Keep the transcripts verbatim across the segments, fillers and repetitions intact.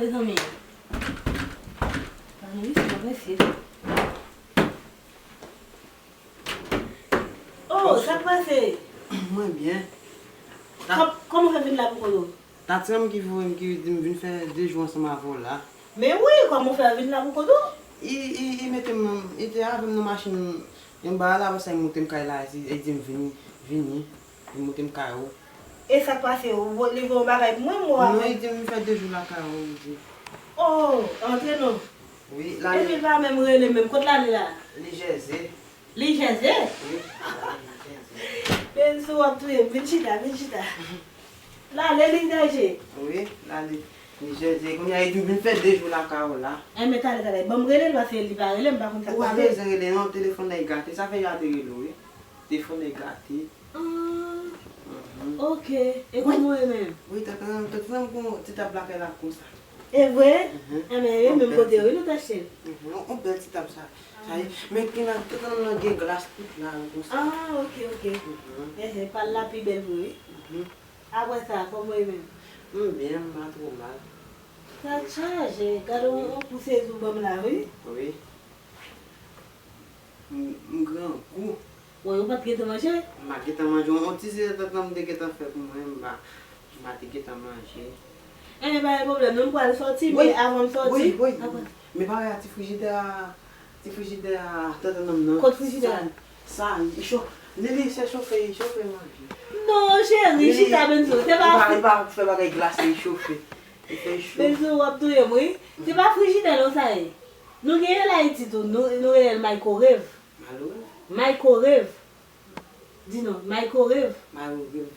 Mezanmi. Mezanmi, se pa posib. Oh, sa k pase? Mwen byen. Kòm-, kòman w fè vin la pou kont ou? Tatranm ki voye m, ki di m vin fè de jou ansanm avè w la. Men wi, kòman w fè vin la pou kont ou? I, i, i mete m nan, i te avè m nan machin, yon bagay la, apre sa, i monte m kay la, i, i di m vini, vini, i monte m kay ou. E sa k pase? Ou, li voye yon bagay pou mwen, mwen avè. Non, i di m fè de jou lakay ou, li di. Oh, antre non. Wi, la. Epi l pa menm rele menm, kot l ale la? Li Jèze. Li Jèze? Wi, li Jèze. Bensou, w ap touye m. Vin chita, vin chita. L ale, li Jèze. Wi, l ale, li Jèze. Kounye a, li di m vin fè de jou lakay ou la. Enben, talè, talè. Ban m rele l, paske li pa rele m, m pa konn sa k pase. Ou pa bezwen rele non, telefòn nan e gate. Sa fè yo ap rele w, wi. Telefòn nan e gate. Ah, mhm. Ok. E kòman w ye menm? Wi, tantan, tantan, m gon ti tab lakay la konsa. E vre? Mhm. Enben, e menm kote wi nou t achte l. Mhm. On, on bèl ti tab sa. Sa ye. Men ki nan, tantan nan gen glas tout la, konsa. Ah, ok, ok. Mhm. Ehe, pa l la pi bèl vre wi. Mhm. Apre sa, kòman w ye menm? M byen, m pa twò mal. Sa chaje. Gade on, on kou sezi w ban m la, wi. Wi. M, m grangou. Wi, ou pa t gentan manje? M pa gentan manje. On ti sezi tantan m te gentan fè pou mwen, m pa, m pa te gentan manje. Enben, pa gen pwoblèm, non, m pral sòti, men avan m sòti. Wi, wi. Men pa wè a ti frijidè a, ti frijidè a, tantan nonm nan. Kot frijidè a? Sa, sa, li cho-, li, li se chofe, li chofe manje. Non, cheri, chita, Benzo, se pa. Li pa, li pa fè bagay glase, li chofe. Li fè cho. Benzo, w ap touye m, wi. Se pa frijidè, non, sa ye. Nou genyen l Ayiti tou, nou, nou rele l microwave. Microwave? Microwave. Di non, microwave. Microwave.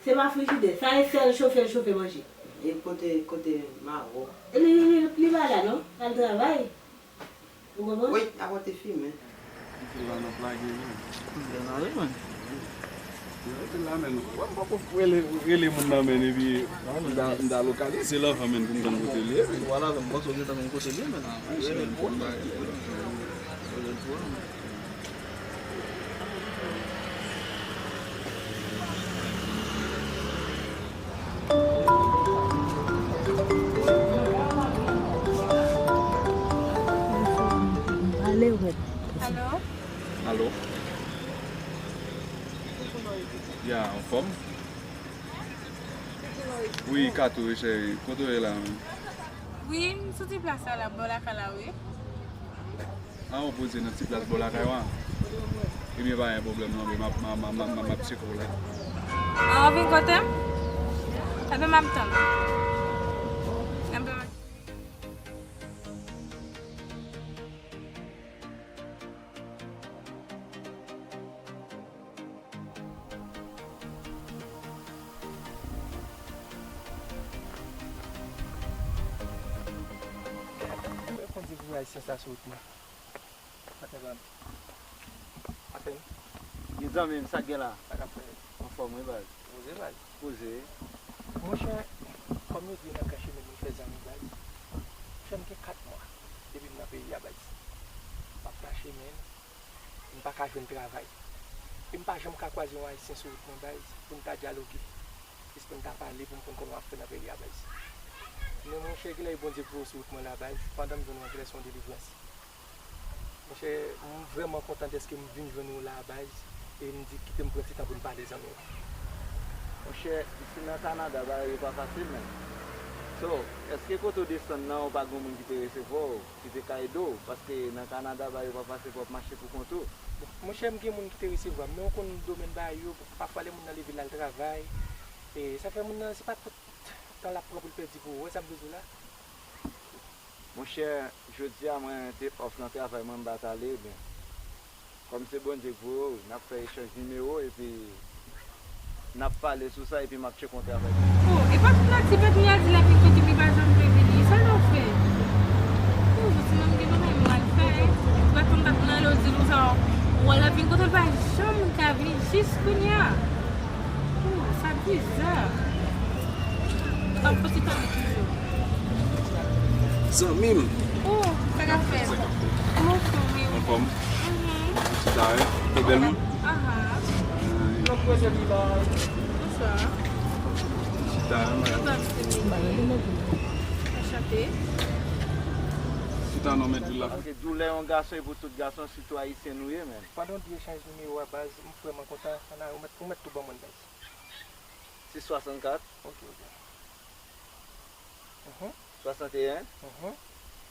Se pa frijidè. Sa e sèl chofe l chofe manje. E kote, kote Mawòk? Li, li, li, li pa la non. Al travay. Ou konprann? Wi, apòte fimen. Li la nan plage, wi. Li la nan, wi, man. Li la, men. Mwen poko rele, rele moun nan, men, epi m ta, m ta lokalize l anvan, men, pou m konn kote l ye, men. Vwala, men, m panse w gentan konn kote l ye, men. Rele l pou m. Rele l pou m. Alo? Alo? Ya, anfòm? Wi, Kato, wi, cheri. Kote w ye la menm? Wi, m soti plas la, la, bò lakay la, wi. A, w poze nan ti plas bò lakay w a? Ebyen, pa gen pwoblèm non, men m ap, m ap, m ap, m ap, m ap tcheke w la. A, w vin kote m? Ebyen, m ap tann. Ebyen, m ap Mwen konn di pou ayisyen sa sou wout mwen. Maten ban. Maten. Gen zanmi m, sa k gen la? Sa k ap fè? Anfòm wi baz. Poze baz. Poze. Monchè, kòm yo di nan kan chemen moun fè zanmi baz. Monchè, m gen kat mwa depi m nan peyi a baz. M ap mache men m pa ka jwenn travay. E m pa janm ka kwaze yon ayisyen sou wout mwen baz pou n ta dyaloge. Jis pou n ta pale pou m konn kòman m ap fè nan peyi a baz. Men monchè, kilè Bondye voye w sou wout mwen la baz, pandan m jwenn w an kilè se yon delivrans. Monchè, m vrèman kontan dèske m vin jwenn ou la a baz, e m di kite m pran ti tan pou n pale zanmi w. Monchè, isi nan Kanada bagay yo pa fasil menm. So, èske kote w desann nan ou pa gen moun ki te resevwa w, ki te ka ede w? Paske nan Kanada bagay yo pa fasil pou w ap mache pou kont ou. Monchè, m gen moun ki te resevwa m, men ou konn domèn bagay yo, pafwa lè moun nan leve l al travay, e sa fè moun nan se pa tout tan l ap pran pou l pèdi pou ou, ou wè sa m vle di w la? Monchè, jodi a mwen te off nan travay mwen, m pa t ale, ebyen, kòm se Bondye k voye w, n ap fè echanj nimewo, epi n ap pale sou sa, epi m ap tcheke yon travay pou ou. Oh, e pa tout nati pèp nou a di l ap vin kote m, li pa janm vle vini. Sa l ap fè? Oh, timoun gen bagay m al fè, eh. Ou pa konn dat mwen ale, ou di nou sa, ou wè l ap vin kote l, pa janm ka vini jis kounye a. Oh, sa biza. Zanmi m. Oh, sa k ap fèt? Mwen anfòm, wi. Anfòm? Mhm. Ou chita, wi? Ou bèl moun? Aha. Bonswa. Chita, wi, madanm. Bonswa, mesye. Chante. Chita non, men di la. Paske doulè yon gason e pou tout gason, sitou ayisyen nou ye, men. Pandan w di echanj nimewo a, baz, m vrèman kontan. Ann ale, ou mèt, ou mèt tou ban mwen l, baz. Sis swasannkat. Ok, ok. Mhm. Swasanteyen. Mhm.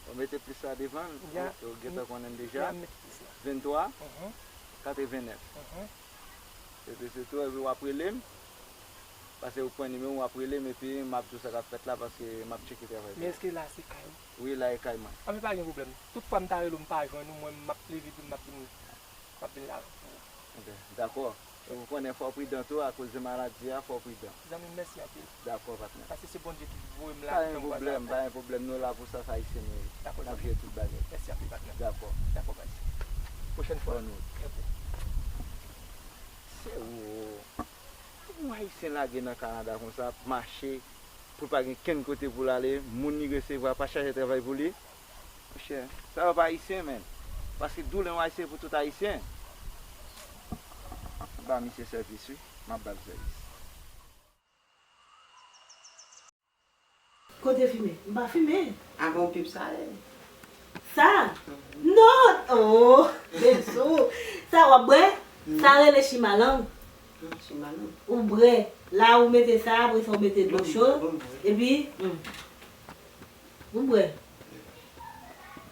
Ou mete plis la devan l. Ya. Ou, ou gentan konnen l deja. Ya, m mete plis la. Venntwa. Mhm. Katrevennèf. Mhm. Epi se tou, epi w ap rele m. Paske ou pran nimewo m, w ap rele m, epi m ap di w sa k ap fèt la, paske m ap tcheke travay. Men èske la se kay ou? Wi, la e kay mwen. Anben, pa gen pwoblèm. Tout fwa m ta rele w, m pa jwenn ou, mwen, m ap leve, m ap vin, m ap vin la. Ok, dakò. Ou konnen fò w pridan tou, akoz de maladi a, fò w pridan. Zanmi m, mèsi anpil. Dakò, patnè. Paske se Bondye ki voye m la. Pa gen pwoblèm, pa gen pwoblèm. Nou la pou sa, se ayisyen nou ye. Dakò, zanmi m. N ap jere tout bagay. Mèsi anpil, patnè. Dakò. Dakò, baz. Pwochèn fwa. Bòn wout. Trè byen. Se ou. Pou yon ayisyen lage nan Kanada konsa, ap mache, pou l pa gen kenn kote pou l ale, moun li resevwa pa chache travay pou li. Monchè, sa yo pa ayisyen, menn. Paske doulè yon ayisyen pou tout ayisyen. M ba misye sèvis, wi. M ap ba l sèvis. Kote fimen? M pa fimen. A bon, pip sa ye? Sa? Non! Oh, Bezou! Sa w ap bwè? Sa rele chimalang. Hmm, chimalang. Ou bwè. La ou mete sa, apre sa ou mete dlo cho. Bon, bon, bon. Epi, hmm. Ou bwè.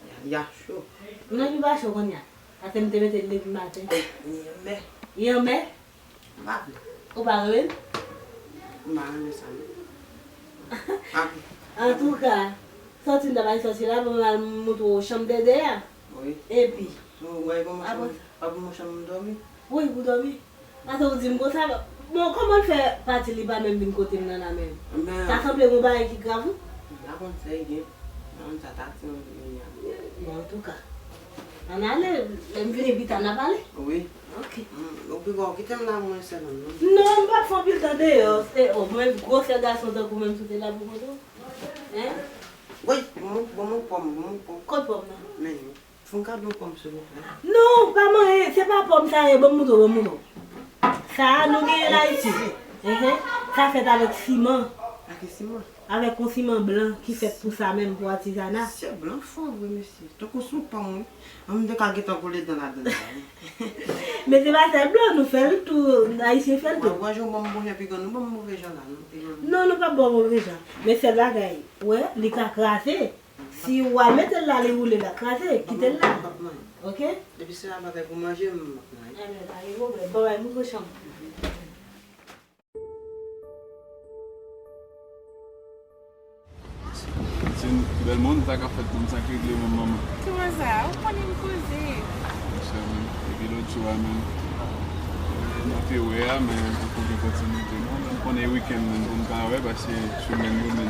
Ya, ya cho. Non, li pa cho kounye a. Paske m te mete l depi maten. Li anmè. Li anmè? M pa vle. Ou pa renmen l? M pa renmen sa, non. Antouka, sòti m ta bay sòti la, pou m al montre w chanm Dèdè a. Wi. Epi. Ou wè, bon, apre, pa pou m chanm m dòmi? Wi, pou dòmi. Paske ou di m konsa, bon, kòman l fè pati li pa menm vin kote m nan la menm? Sa sanble yon bagay ki grav, wi. M pa konn sa e gen. Nan sa ta ti moun vini a. Bon, antouka. Ann ale, lè m vini pita n a pale. Wi. Ok. Mm, ou pi bon, kite m la mwen sèl non. Non, m p ap fè anpil tan deyò. Se, oh, mwen gwosè gason tankou menm si w te la pou kote w. Hein? Woy, bon, bon, bon pòm, bon, bon. Kot pòm nan? Men, fè m kado pòm, silvouplè. Non, pa manyen, se pa pòm sa ye, ban m moutre w, ban m moutre w. Sa a, nou genyen l Ayiti. Ehe. Sa fèt avèk siman. Avèk siman? Avèk yon siman blan ki fèt pou sa menm, pou atizana. Se blan fò vre, mesye. Tankou sou pòm, wi. An m te ka gentan kole dan ladan l la, wi. Men se pa sèl blan, nou fè l tou, Ayisyen fè l tou. Wè, wè, jan w ban m bon jan pi gran, nou ban m move jan la, non, pi gran. Non, nou p ap ba w move jan. Men sèl bagay, wè, li ka kraze. Si w al mete l la, li woule la, kraze, kite l la. Oke? Depi se yon bagay pou manje, m ap manje. Enben, pa gen pwoblèm. Bon, bay mouton chanm. Timoun, bèl moun, sa k ap fèt, moun sa k regle menm manman. Kòman sa? Ou konnen m poze. Monchè, men, depi lòt jou a, men, nou te wè a, men poko gen kontinite, non. Men m konnen wikenn, men, pou m ka wè, paske semèn yo, men,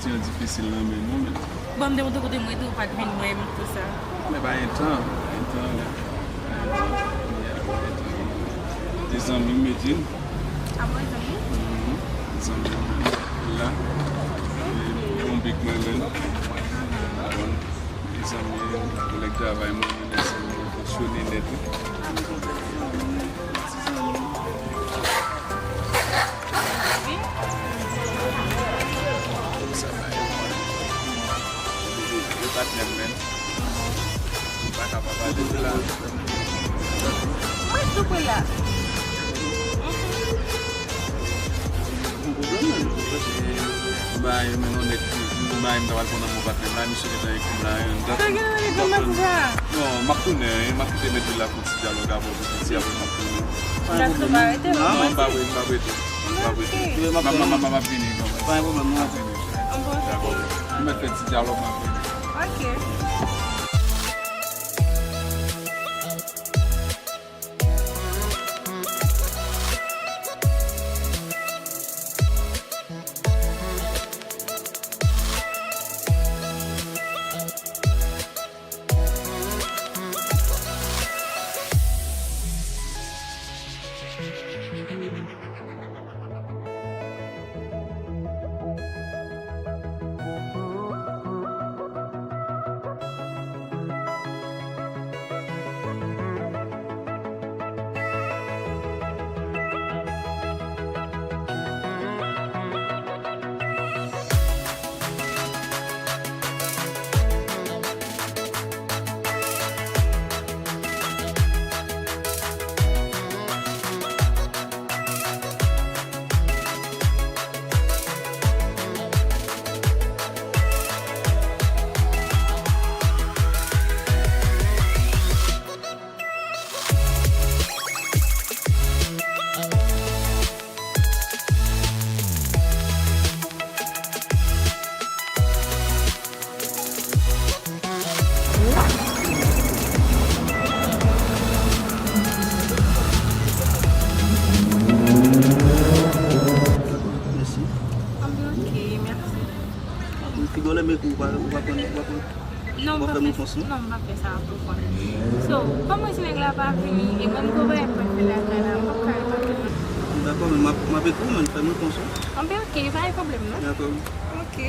ti jan difisil nan men nou, men. Bon, m te montre kote m rete, ou pa t vin wè m, tout sa. Men pa gen tan, pa gen tan, men. De zanmi m, Medjine. A bon, zanmi? Mhm. Zanmi m la. E yon big mwen menm. Bon, de zanmi, kolèg travay mwen, men se fonksyone nèt, wi. Sa va, yo, yo patnè m, men. M pa ka pa pale de la. Mwen tou pre la. Gon pwoblèm, men. M bay, men, non, nèg, m bay, m ta pral pran nan bon patnè m la, misye gentan ekri m la, yon dat. Sa gen nan ekri m la konsa? Non, m ap tounen, wi, m ap kite mèt la pou ti dyalòg avè w, pou piti, apre m ap tounen. Dakò, m pa rete, non, m pa rete. Non, m pa rete, m pa rete. M pa rete. Ok. M ap, m ap, m ap, m ap vini, non. Pa gen pwoblèm, non. M ap vini. Dakò. M mèt fè ti dyalòg, m ap vini. Ok. Figi w lè m ekri w pa, ou pa pran, ou pa pran. Non, Ou m pa pa fè mwen fè, konsa. Non, m pa fè sa pou fwa. So, kòman si nèg la pa vini e mwen m gon bagay pou m fè lakay la, m p ap ka reponn li. Dakò, men m ap, m ap ekri w, men fè mwen konsa. Anben, ok, pa gen pwoblèm non. Dakò. Ok.